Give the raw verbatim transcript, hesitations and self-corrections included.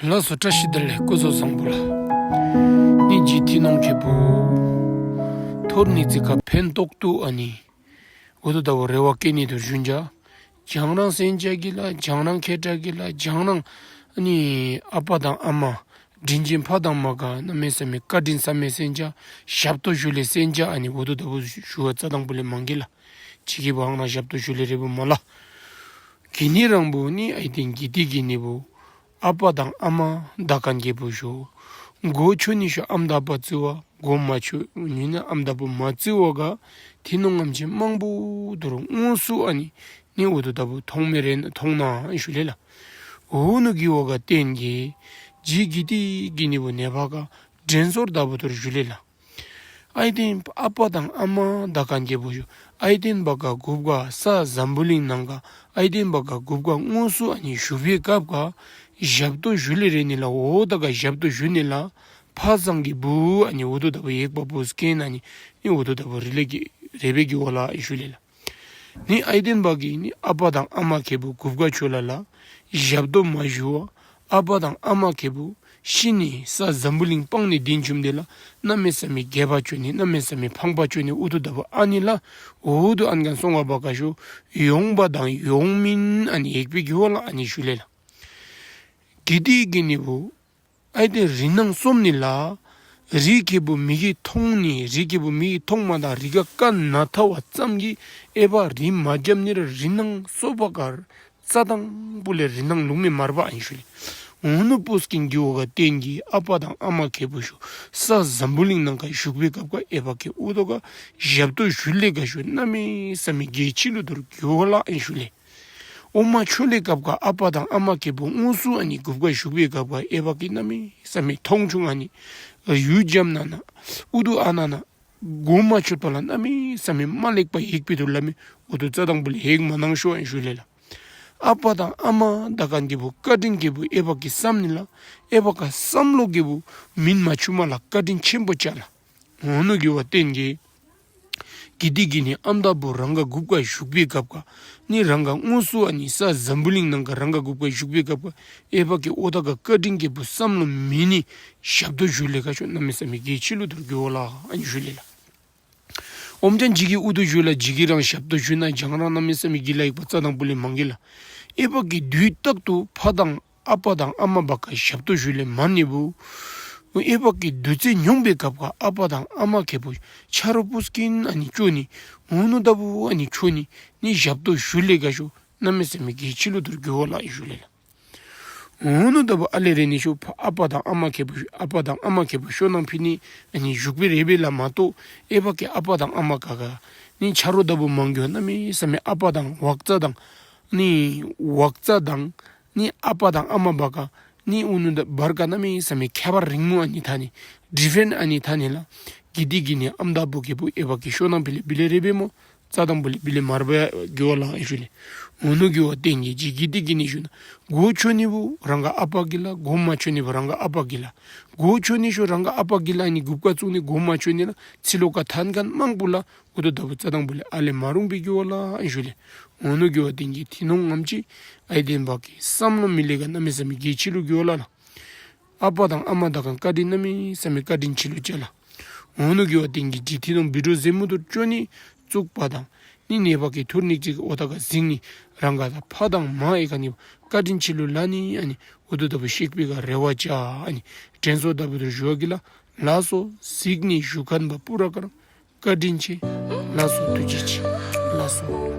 ལགས་སོ། བཀྲ་ཤིས་བདེ་ལེགས། སྐུ་གཟུགས་བཟང་པོ་ལགས། ནི་ཇི་ཐི་ནོང་ཁེ་བུ་ཐོར་ནི་ཙི་ཁ་ཕན་ཐོགས་ཏུ་ཨ་ནི་འུ་དུ་ད་བུ་རེ་བ་བསྐྱེད་ནི་དུ་བཞུགས་ཅ། ཇང་རང་སེང་ཅ་གི་ལ་ཇང་རང་ཁེ་ཏྲ་གི་ལ་ཇང་རང་ཨ་ནི་ཨ་པ་དང་ཨ་མ་དྲིན་ཅན་ཕ་དང་མ་ག་གནམ་མེད་ས་མེད་བཀའ་དྲིན་བསམ་མེད་སེང་ཅ་ཞབས་ཏོག་ཞུ་ལེ་སེང་ཅ་ཨ་ནི་འུ་དུ་ད་བུ་ཞུ་བ་རྩ་དང་པོ་ལས་མང་གི་ལགས། ཅིག་གི་བང་ན་ཞབས་ཏོག་ཞུ་ལེ་རེ་བུ་མ་ལགས། གི་ནི་རང་བུ་ནི་ཨའི་ཏེན་གི་ཏི་གི་ནི་བུ་ཨ་པ་དང་ཨ་མ་ད་གན་ཁེ་བུ་ཤོ་གོ་ཆོ་ནི་ཤོ་ཨམ་ད་པ་ཙི་བ་གོ་མ་ཆོ་ནི་ན་ཨམ་ད་པ་མ་ཙི་བ་ག་ཐི་ནོང་ངམ་ཅི་མང་པོ་དུ་རུ་དངོས་སུ་ཨ་ནི་ནི་འུ་དུ་ད་བུ་མཐོང་མེ་རེ་མཐོང་ན་ཨན་ཞུ་ལེ་ལགས། འུ་ནུ་གི་བ་ག་བརྟེན་གི་ཇི་གི་ཏི་གི་ནི་བུ་ནེ་བ་ག་དྲན་གསོ་ད་བུ་དུ་རུ་ཞུ་ལེ་ལགས། ཨའི་ཏེན་ཨ་པ་དང་ཨ་མ་ད་གན་ཁེ་བུ་ཤོ་ཨའི་ཏེན་བ་ག་གུབ་ག་ས་འཛམ་བུ་གླིང་ནང་ག་ཨའི་ཏེན་བ་ག་གུབ་ག་དངོས་སུ་ཨ་ནི་བཞུགས་པའི་སྐབས་ག་ཞབས་ཏོག་ཞུ་ལེ་རེ་ནི་ལ་འོ་ད་ག་ཞབས་ཏོག་ཞུ་ནི་ལ་ཕ་ཚང་གི་བུ་ཨ་ནི་འུ་དུ་ད་བུ་ཡེག་པ་བུ་སྐྱེན་ཨ་ནི་ནི་འུ་དུ་ད་བུ་རི་ལེ་གི་རེ་བེ་གི་བ་ལ་ཨན་ཞུ་ལེ་ལགས། ནི་ཨའི་ཏེན་བ་གི་ནི་ཨ་པ་དང་ཨ་མ་ཁེ་བུ་གུབ་ག་ཆོ་ལ་ལ་ཞབས་ཏོག་མ་ཞུ་བ་ཨ་པ་དང་ཨ་མ་ཁེ་བུ་ཤི་ནི་ས་འཛམ་བུ་གླིང་སྤང་ནི་དིན་ཆུམ་དེ་ལ་གནམ་མེད་ས་མེད་དགེ་བ་ཆོ་ནི་གནམ་མེད་ས་མེད་ཕངས་པ་ཆོ་ནི་འུ་དུ་ད་བུ་ཨ་ནི་ལ་འུ་དུ་ཨན་གན་སོང་བ་བ་ག་ཤོ་ཡོང་བ་དང་ཡོང་མིན་ཨ་ནི་ཡེག་པེ་གི་བ་ལ་ཨ་ནི་ཞུ་ལེ་ལགས། གི་ཏི་གི་ནི་བུ་ཨའི་ཏེན་རི་ནང་སོམ་ནི་ལ་རི་ཁེ་བུ་མིག་གི་མཐོང་ནི་རི་ཁེ་བུ་མིག་གི་མཐོང་མ་དང་རི་ག་ཀ་ན་ཐ་བ་ཙམ་གི་ཨའི་བ་རི་མ་རྒྱབ་ནི་ར་རི་ནང་སོ་བ་ག་རྩ་དང་པོ་ལས་རི་ནང་ལུང་མེ་མར་བ་ཨན་ཞུ་ལེ། འུ་ནུ་པུ་སྐྱེན་གི་བ་ག་བརྟེན་གི་ཨ་པ་དང་ཨ་མ་ཁེ་བུ་ཤོ་ས་འཛམ་བུ་གླིང་ནང་ག་བཞུགས་པའི་སྐབས་ག་ཨའི་བ་གི་འུ་དུ་ག་ཞབས་ཏོག་ཞུ་ལེ་ག་ཤོ་གནམ་མེད་ས་མེད་གལ་ཆི་ལུ་དུ་རུ་གི་བ་ལ་ཨན་ཞུ་ལེ། འོ་མ་ཆོ་ལེ་སྐབས་ག་ཨ་པ་དང་ཨ་མ་ཁེ་བུ་དངོས་སུ་ཨ་ནི་གུབ་ག་བཞུགས་པའི་སྐབས་ག་ཨའི་བ་གི་གནམ་མེད་ས་མེད་མཐོང་ཆུང་ཨ་ནི་ཡུལ་རྒྱབ་ན་ན་འུ་དུ་ཨ་ན་ན་གོ་མ་ཆོད་པ་ལ་གནམ་མེད་ས་མེད་མ་ལེགས་པ་ཡེག་པེ་དུ་ལ་མེ་འུ་དུ་རྩ་དང་པོ་ལས་ཡེག་མ་གནང་ཤོ་ཨན་ཞུ་ལེ་ལགས། ཨ་པ་དང་ཨ་མ་ད་གན་ཁེ་བུ་བཀའ་དྲིན་ཁེ་བུ་ཨའི་བ་གི་བསམ་ནི་ལ་ཨའི་བ་ག་བསམ་བློ་ཁེ་བུ་མིན་མ་ཆུ་མ་ལ་བཀའ་དྲིན་ཆེན་པོ་ཅ་ལགས། འོ་ནུ་གི་བ་བརྟེན་གི་གི་ཏི་གི་ནི་ཨམ་ད་བུ་རང་ག་གུབ་ག་བཞུགས་པའི་སྐབས་ག་ནི་རང་ག་དངོས་སུ་ཨ་ནི་ས་འཛམ་བུ་གླིང་ནང་ག་རང་ག་གུབ་ག་བཞུགས་པའི་སྐབས་ག་ཨའི་བ་གི་འོ་ད་ག་བཀའ་དྲིན་ཁེ་བུ་བསམ་བློ་མིན་ནི་ཞབས་ཏོག་ཞུ་ལེ་ག་ཤོ་གནམ་མེད་ས་མེད་གལ་ཆི་ལུ་དུ་རུ་གི་བ་ལ་ཨན་ཞུ་ལེ་ལགས། འོ་མ་ཅན་ཇི་གི་འུ་དུ་ཞུ་ལ་ཇི་གི་རང་ཞབས་ཏོག་ཞུ་ན་ཇང་རང་གནམ་མེད་ས་མེད་གི་ལ་ཡེག་པ་རྩ་དང་པོ་ལས་མང་གི་ལགས། ཨའི་བ་གི་དུས་རྟག་ཏུ་ཕ་དང་ཨ་པ་དང་ཨ་མ་བ་ག་ཞབས་ཏོག་ཞུ་ལེ་མ་ནི་བུ་ཨའི་བ་གི་དུས་ཚོད་ཉོང་པའི་སྐབས་ག་ཨ་པ་དང་ཨ་མ་ཁེ་བུ་ཆ་རོགས་པུ་སྐྱེན་ཨ་ནི་ཅོ་ནི་འུ་ནུ་ད་བུ་ཨ་ནི་ཆོ་ནི་ནི་ཞབས་ཏོག་ཞུ་ལེ་ག་ཤོ་གནམ་མེད་ས་མེད་གལ་ཆི་ལུ་དུ་རུ་གི་བ་ལ་ཨན་ཞུ་ལེ་ལགས། འུ་ནུ་ད་བུ་ཨ་ལེ་རེ་ནི་ཤོ་ཕ་ཨ་པ་དང་ཨ་མ་ཁེ་བུ་ཨ་པ་དང་ཨ་མ་ཁེ་བུ་ཤོ་ནང་ཕི་ནི་ཨ་ནི་བཞུགས་པེ་རེ་བེ་ལ་མ་གཏོགས་ཨའི་བ་གི་ཨ་པ་དང་ཨ་མ་ག་ག་ནི་ཆ་རོགས་ད་བུ་མང་གི་བ་གནམ་མེད་ས་མེད་ཨ་པ་དང་ཝག་ཙ་དང་ནི་ཝག་ཙ་དང་ནི་ཨ་པ་དང་ཨ་མ་བ་ག་ནི་འུ་ནུ་ད་བར་ག་གནམ་མེད་ས་མེད་ཁྱད་པར་རིང་མོ་ཨ་ནི་ཐ་ནི་ཌི་ཕེན་ཨ་ནི་ཐ་ནི་ལགས། གི་ཏི་གི་ནི་ཨམ་ད་བུ་ཁེ་བུ་ཨའི་བ་གི་ཤོ་ནང་ཕི་ལེ་བི་ལེ་རེ་བེ་མོ་རྩ་དང་པོ་ལས་བི་ལེ་མར་བ་གི་བ་ལ་ཨན་ཞུ་ལེ། འུ་ནུ་གི་བ་བརྟེན་གི་ཇི་གི་ཏི་གི་ནི་ཞུ་ན་གོ་ཆོ་ནི་བུ་རང་ག་ཨ་པ་གི་ལ་གོ་མ་ཆོ་ནི་བུ་རང་ག་ཨ་པ་གི་ལ་གོ་ཆོ་ནི་ཤོ་རང་ག་ཨ་པ་གི་ལ་ནི་གུབ་ག་བཙུགས་ནི་གོ་མ་ཆོ་ནི་ལ་ཚི་ལོ་ཀ་ཐན་གན་མང་པོ་ལ་འུ་དུ་ད་བུ་རྩ་དང་པོ་ལས་ཨ་ལེ་མ་རུང་བི་གི་བ་ལ་ཨན་ཞུ་ལེ། འུ་ནུ་གི་བ་བརྟེན་གི་ཐི་ནོང་ངམ་ཅི་ཨའི་ཏེན་བ་གི་བསམ་བློ་མི་ལེ་ག་གནམ་མེད་ས་མེད་གལ་ཆི་ལུ་གི་བ་ལ་ལགས། ཨ་པ་དང་ཨ་མ་ད་གན་བཀའ་དྲིན་གནམ་མེད་ས་མེད་བཀའ་དྲིན་ཆི་ལུ་ཅ་ལགས། འུ་ནུ་གི་བ་བརྟེན་གི་ཇི་ཐི་ནོང་བི་ཌི་ཡོ་ཟེ་མུ་དུ་ཅོ་ནི་བཙུགས་པ་དང་ནི་ནེ་བ་གི་ཐུར་ཉིག་ཅིག་འོ་ད་ག་ཟིང་ནི་རང་ག་ད་ཕ་དང་མ་ཨའི་ག་ནི་བཀའ་དྲིན་ཆི་ལུ་ལ་ནི་ཨ་ནི་འུ་དུ་ད་བུ་ཤིག་པེ་ག་རེ་བ་ཅ་ཨ་ནི་དྲན་གསོ་ད་བུ་དུ་ཞུ་བ་གི་ལ་ལགས་སོ། གཟིགས་ནི་ཞུ་མཁན་བ་པུ་ར་ཀ་རང་བཀའ་དྲིན་ཆེ། ལགས་སོ། ཐུགས་རྗེ་ཆེ། ལགས་སོ།